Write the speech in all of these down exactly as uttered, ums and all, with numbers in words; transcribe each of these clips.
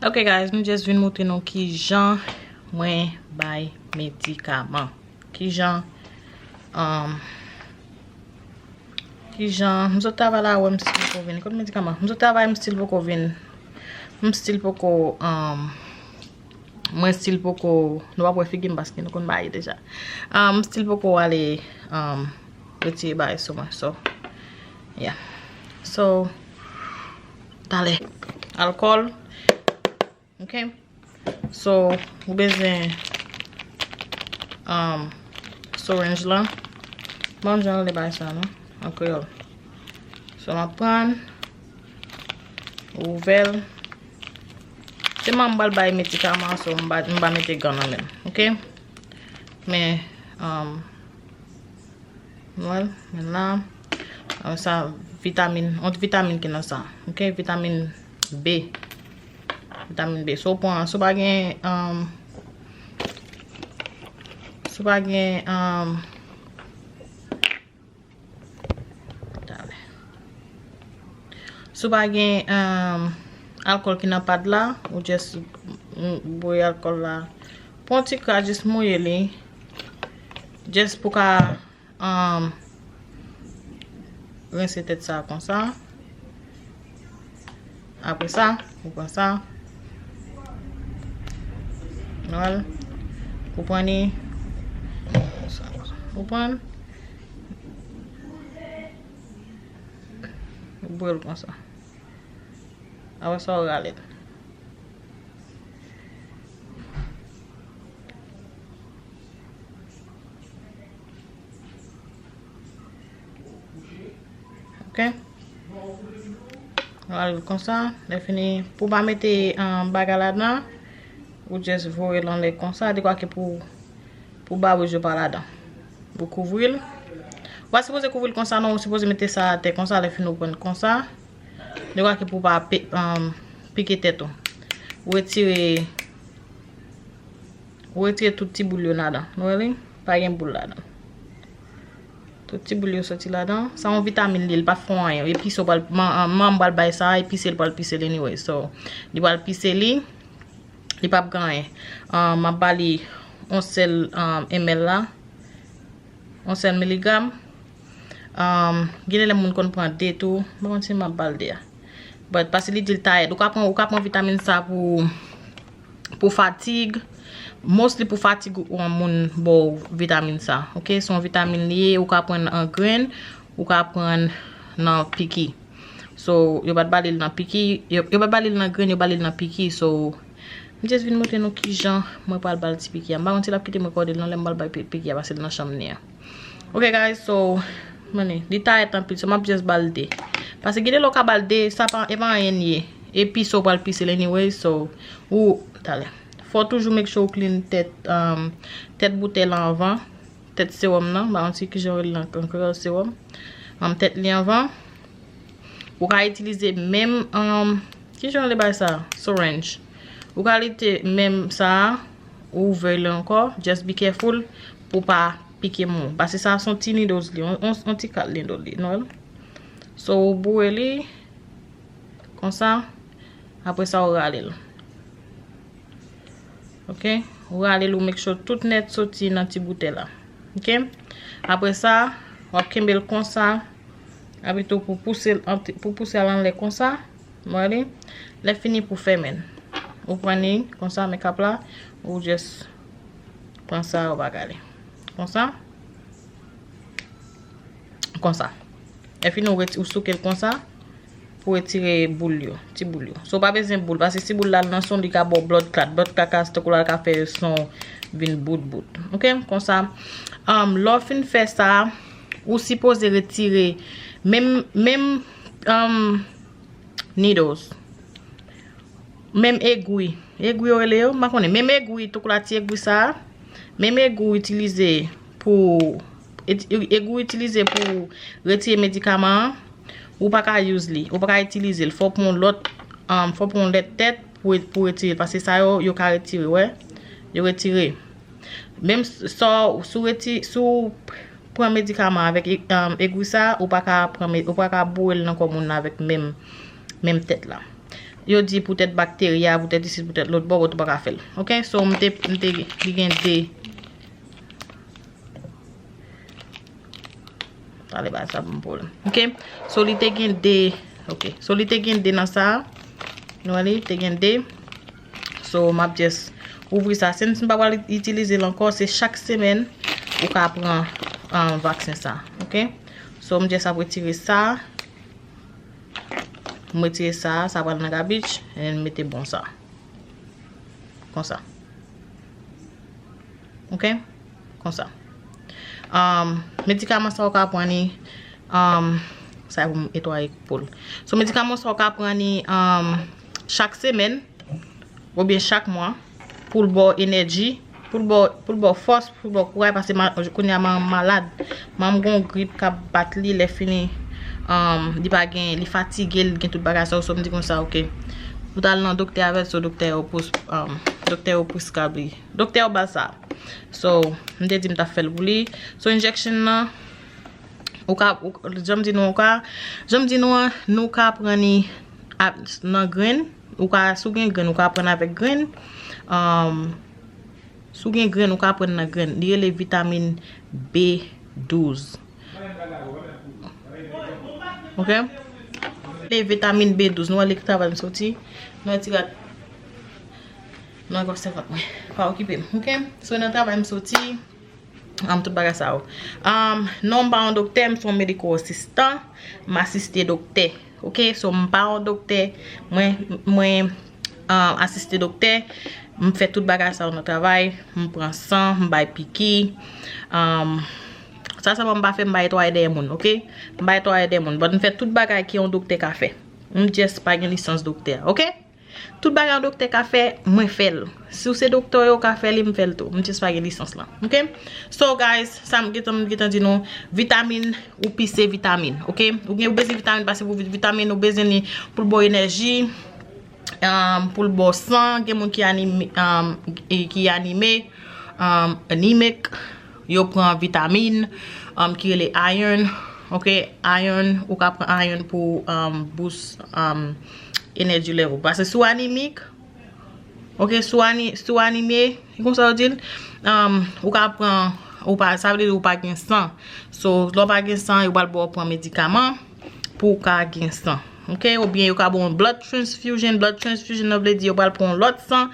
Ok guys, m just vin montre nou kijan mwen bay medikaman. Kijan, um, kijan, m sot travay la, wè m still poko vin. Kot medikaman? M sot travay, m still poko vin. M still poko, um, mwen still poko, nou p ap wè figi m paske nou konn bagay deja. Um, m still poko ale, um, retire bagay sou mwen. So, yeah. So, talè. Alkòl. Ok. So, ou bezwen, um, syringe lan. Bon, jan le bagay sa non, an kreyòl. So, m ap pran, ouvè l. Se mwen m pral bay medikaman, so m pa, m pa mete gan nan men m, ok? Men, um, Wè l, men la, euh, sa, vitamin, yon vitamin ki nan sa, ok? Vitamin B. Vitamin B. Si w pran, si w pa gen, um, si w pa gen, um, talè. Si w pa gen, um, alkòl ki nan pad la, ou just, mm, bwè alkòl la. Pran yon ti kras, just mouye li. Just pou ka Um, rense tèt sa konsa. Apre sa, ou pran sa. Wè l. Ou pran li. Ou pran. Ou bwè l konsa. Apre sa, ou rale l. Ok. Rale l konsa. Lè fini, pou pa mete, um, bagay ladan, ou just voye l anlè konsa, dekwa ke pou, pou babouj yo pa ladan. Ou kouvri l. Ou pa sipoze kouvri l konsa, non, ou sipoze mete sa atè konsa, lè fini ou pran l konsa. Dekwa ke pou pa pe-, um, pike tèt ou. Ou retire, ou retire tout ti boul yo ladan. Nou wè li? Pa gen boul ladan. Tout ti boul yo soti ladan. Sa yon vitamin li, li pa fè anyen. Epi so pral, man, man pral bay sa, epi se l pral pise l anyway. So, li pral pise li, li p ap gen anyen. Um, m ap ba li yon sèl, um, M L la. Yon sèl miligram. Um, gen de lè moun konn pran de tou. M pa konn si m ap ba l de a. But, paske li di l tayèd. Ou ka pran, ou ka pran vitamin sa pou, pou fatig. Mostly pou fatig ou yon moun ba w vitamin sa. Ok, se yon vitamin li ye, ou ka pran l an grenn, ou ka pran l nan piki. So, yo pa t ba li l nan piki, yo, yo pa t ba li l nan grenn, yo ba li l nan piki. So, m just vin montre nou kijan mwen pral ba l ti piki a. M pa konn si l ap kite m rekòde l non lè m pral ba l pi-, piki a, paske l nan chanm li an. Ok, guys, so, mane, li tayèd anpil, so m ap just ba l de. Paske gen de lè w ka ba l de, sa pa, e pa anyen l ye. Epi so w pral pise l anyway, so, ou, talè. Fò w toujou make sure w clean tèt, um, tèt boutèy la anvan. Tèt sewòm nan, m pa konn si kijan yo rele l an, an kreyòl, sewòm. Um, tèt li anvan. Ou ka itilize menm, um, kijan yo rele bagay sa? Syringe. Ou ka itilize menm sa a, ou ouvè li ankò, just be careful pou pa pike moun. Paske sa se yon ti needles li, yon, yon, yon ti kat needle li, nou wè l? So, ou boure li, konsa, apre sa, ou rale l. Ok? Ou rale l, ou make sure tout nèt soti nan ti boutèy la. Ok? Apre sa, w ap kenbe l konsa, epi tou pou pouse l, pou pouse l anlè konsa. Mwen li, lè fini pou fèmen l. Ou pran li konsa, men kap la, ou just pran sa, ou pa gade. Konsa. Konsa. Lè fini, ou reti-, ou souke l konsa pou retire boul yo, ti boul yo. So, ou pa bezwen boul, paske si boul la nan son, li ka ba w bloodclaat. Bloodclaat ka, tankou la, ka fè son vin bout bout. Ok? Konsa, um, lè w fin fè sa, ou sipoze retire menm, menm, um, needles. Menm egwi. Egwi yo rele yo, m pa konnen. Menm egwi, tankou la ti egwi sa a. Menm egwi ou itilize pou, e-, egwi ou itilize pou retire medikaman an, ou pa ka use li. Ou pa ka itilize l. Fò w pran yon lòt, um, fò w pran yon lòt tèt pou, pou retire l. Paske sa yo, yo ka retire, wè. Yo retire. Menm s-, sa, si w reti-, si w pran medikaman avèk e-, um, egwi sa, ou pa ka pran me-, ou pa ka boure l nan kò moun nan avèk menm, menm tèt la. Yo di poutèt bakteri a, poutèt isit, poutèt lòt bò, but ou pa ka fè l. Ok, so m te, m te, li gen de. Talè ba sa pou m pou l. Ok, so li te gen de. Ok, so li te gen de nan sa. Nou wè li te gen de. So m ap just ouvri sa. Since m pa pral itilize l ankò, se chak semèn ou ka pran um, vaksen sa. Ok, so m just ap retire sa. M retire sa, sa pral nan gabich, and m mete bon sa. Konsa. Ok? Konsa. Um, medikaman sa ou ka pran ni, um, sa pou m netwaye pou l. So, medikaman sa ou ka pran ni um, chak semèn, oubyen chak mwa, pou l ba w enèji, pou l ba w, pou l ba w fòs, pou l ba w kouraj, paske ma, kounye a manman m malad. Manman m gon grip k ap bat li, lè fini, um, li pa gen, li fatige, li gen tout bagay sa yo, so m di konsa, ok. Pou t al nan doktè avè l, so doktè yo pous, um, doktè yo prescribe li. Doktè yo ba l sa. So, m te di m t ap fè l pou li. So, injection nan, ou ka, ou, jan m di nou, ou ka, jan m di nou an, nou ka pran ni a, nan grenn, ou ka, si w gen grenn, ou ka pran avèk grenn. Um, si w gen grenn, ou ka pran nan grenn. Li rele vitamin B douz. Ok? Li vitamin B douz. Nou wè li travay m soti. Nou wè ti rad. Nou wè gòch sèvant mwen. Pa okipe m. Ok? So, nan travay m soti. Um, tout bagay sa yo. Um, non, m pa yon doktè, m se yon mediko asistan. M asiste doktè. Ok, so m pa yon doktè. Mwen, mwen um, asiste doktè. M fè tout bagay sa yo nan travay. M pran san, m bay piki. Um, sa sèlman m pa fè, m pa netwaye dèyè moun, ok? M pa netwaye dèyè moun. But m fè tout bagay ke yon doktè ka fè. M just pa gen lisans doktè, ok? Tout bagay yon doktè ka fè, mwen fè l. Si w se doktè yo ka fè li, m fè l tou. M just pa gen lisans lan. Ok? So, guys, sa m gentan, m gentan di nou, vitamin, ou pise vitamin. Ok? Ou gen, ou bezwen vitamin, pase pou vit-, vitamin, ou bezwen li pou l ba w enèji, um, pou l ba w san. Gen moun ki anime, um, e ki anime, um, anemic. Yo pran vitamin, um, ki rele iron. Ok, iron, ou ka pran iron pou, um, boost, um, energy level. Paske si w anemik, ok, si w ani-, si w anime, se konsa yo di l, um, ou ka pran, ou pa, sa vle di ou pa gen san. So, lè w pa gen san, yo pral ba w pran medikaman pou w ka gen san. Ok, oubyen yo ka ba w yon blood transfusion. Blood transfusion nan vle di yo pral pran yon lòt san,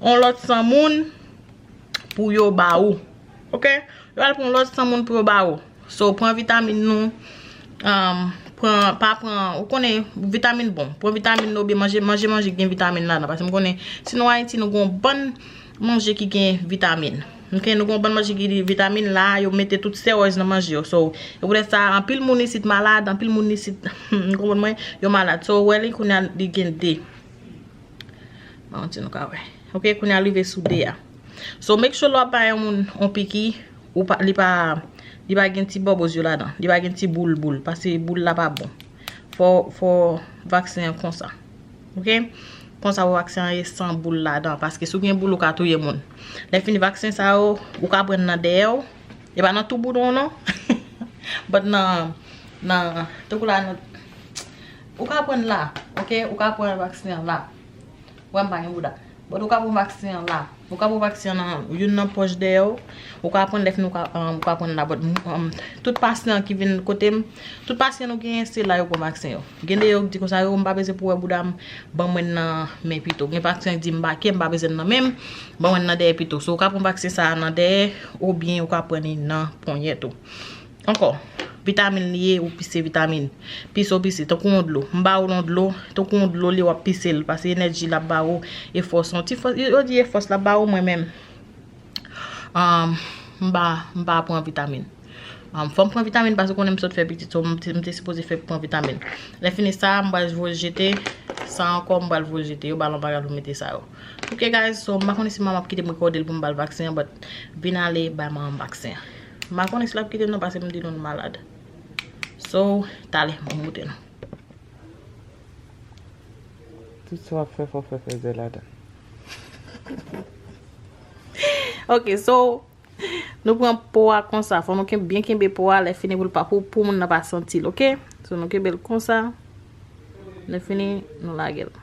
yon lòt san moun pou yo ba ou. Ok? Yo al pran lòt san moun pou yo ba ou. So, pran vitamin nou. Um, pran, pa pran, ou konnen vitamin bon. Pran vitamin nou oubyen manje, manje, manje ki gen vitamin ladan. Paske m konnen, si nou Ayiti, nou gon bann manje ki gen vitamin. Ok? Nou gon bann manje ki gen vitamin la, yo mete tout steroids nan manje yo. So, e poutèt sa, anpil moun isit malad, anpil moun isit, nou konprann mwen, yo malad. So, ou wè li, kounye a, li gen de. Bon, ti nou ka wè. Ok, kounye a rive sou de a. So, make sure lè w ap bay yon moun yon piki, ou pa, li pa, li pa gen ti bòbòz yo ladan. Li pa gen ti boul boul, paske boul la pa bon. Fò, fò vaksen an konsa. Ok? Konsa pou vaksen an ye san boul ladan, paske si w gen boul, ou ka touye moun. Lè fini vaksen sa yo, ou ka pran nan dèyè w. E pa nan tou boudon w non. But nan, nan, tankou la, nan, ou ka pran la, ok? Ou ka pran vaksen an la. Wè m pa gen bouda. But ou ka pran vaksen an la. Ou ka pran vaksen an nan youn nan pòch dèyè w. Ou ka pran lè fini ou ka, um, ou ka pran la. But, um, tout pasyan ki vin kote m, tout pasyan nou genyen, se la yo pran vaksen yo. Gen de yo ki di konsa, yo, m pa bezwen pou wè bouda m, ban mwen nan men pito. Gen pasyan ki di m bake, m pa bezwen nan men m, ban mwen nan dèyè pito. So, ou ka pran vaksen sa a nan dèyè, oubyen ou ka pran li nan ponyèt ou. Ankò, vitamin li ye, ou pise vitamin. Pise ou pise, tankou yon dlo. M ba ou yon dlo, tankou yon dlo li w ap pise l, paske enèji l ap ba ou, e fòs, yon ti fòs, yo di e fòs l ap ba ou, mwen menm. Um, m pa, m pa pran vitamin. Um, fò m pran vitamin paske ou konnen m sot fè pitit, so m te, m te sipoze fè pran vitamin. Lè fini sa, m pral voye jete, sa ankò m pral voye jete, yo ba l yon bagay pou mete sa yo. Ok guys, so m pa konnen si manman ap kite m rekòde l pou m ba l vaksen an, but vin ale bay manman m vaksen an. M pa konnen si l ap kite m non, paske m di nou l malad. So, talè, m montre nou. Tout sa w ap fè, fò w fè fèzè ladan. Ok, so, nou pran po a konsa. Fò nou ken-, byen kenbe po a, lè fini pou l pa, pou, pou moun nan pa santi l, ok? So, nou kenbe l konsa. Lè fini, nou lage l.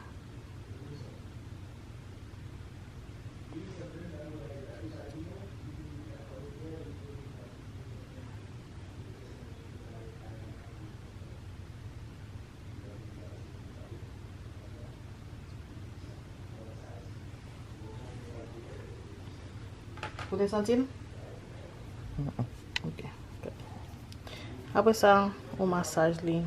Ou te santi l? Mm-mm. Ok. Apre sa, ou masaj li.